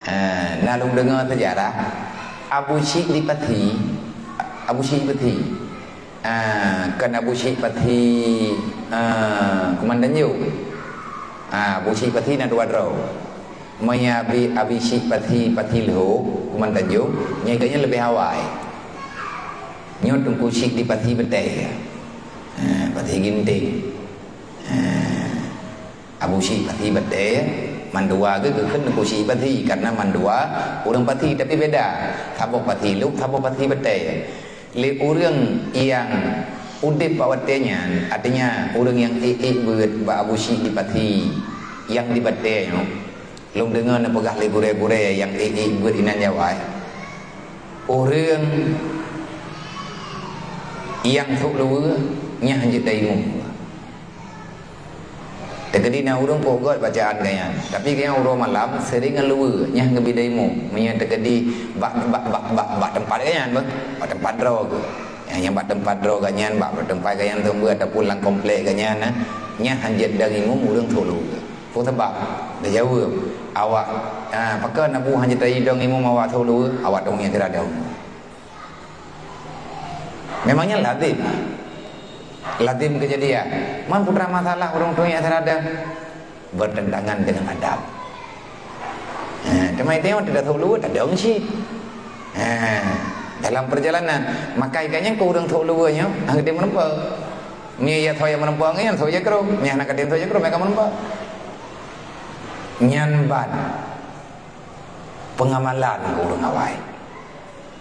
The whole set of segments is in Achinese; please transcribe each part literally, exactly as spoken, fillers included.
Ha, na lôn deungoe seujarah, Abu Syik di Pathi, Abu Syik Pathi. Ha, kon Abu Syik Pathi, ha, Kuman Tanjong. Ha, Abu Syik Pathi na dua droe. Meunyo Abi, Abi Syik Pathi, Pathi Lhok, Kuman Tanjong, nyan gobnyan leubeh awai. Nyoe Teungku Syik di Pathi Batèe. Ha, Pathi Ginting. Ha. Abu Syik Pathi Batèe, mandua geuh geukheun Teungku Syik Pathi, karena mandua ureuëng Pathi, tapi beda. Saboh Pathi Lhok, saboh Pathi Batèe. Lé ureuëng nyang udeb bak watèe nyan, artinya ureuëng nyang ék-ék beuet bak Abu Syik di Pathi nyang di Batèe nyoe. Lôn deungoe neupeugah lé gurèe-gurèe nyang ék-ék beuet inan Jawa, eh. Ureuëng nyang sôk luweue nyan jeuet daimu. Teukeudi na ureuëng peugot bacaan gobnyan, tapi gobnyan uroe malam sering ngon luweue, nyan geubi daimu. Meunyoe teukeudi bak, bak, bak, bak, bak teumpat gobnyan, beuh, bak teumpat droe geuh. Nyang, nyang bak teumpat droe gobnyan, bak teumpat gobnyan seumeubeuet ataupun lam komplek gobnyan, nah, nyan hanjeuet dong imum ureuëng sôk luweue. Peue sabab? Geujaweueb, awak, ah, pakon Abu hanjeuet dong imum awak sôk luweue, awak dong nyang sira dong. Memangnya lazim. Lazim kejadian. Man putra masalah ureuëng tueng nyang sira dong. Bertentangan dengan adab. Ha, teuma itu yang tidak tahu luwur, tak ada ungsi. Ha, dalam perjalanan, maka ikannya ke ureuëng tahu luwur nyo, hang dia menempa. Ni ya tahu yang menempa, ni yang tahu ya kerong. Ni anak kata yang tahu ya kerong, mereka menempa. Nyan ban pengamalan ke ureuëng awai.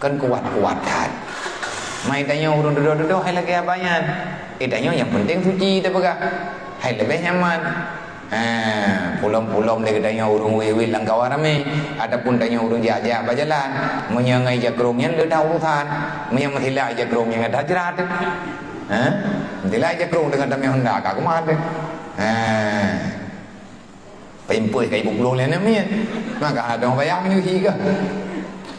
Kan kuat-kuat that. Mai tanyoe ureuëng dudoe-dudoe hai lagèe haba nyan. Eh, tanyoe nyang penting suci tapeugah. Hai leubeh nyaman. Ha, pulom-pulom lé geutanyoe ureuëng wiet-wiet lam kawan ramé. Ataupun tanyoe ureuëng jak-jak bak jalan. Meunyoe ngon ija krong nyan le that urusan. Meunyoe meusilak ija krong nyan ka jrat. Ha? Meusilak ija krong deungon tamé Honda ka kumat. Ha. Peuimpôi ka ibu puluh lé namiet. Maka ada orang bayang ni hi ka.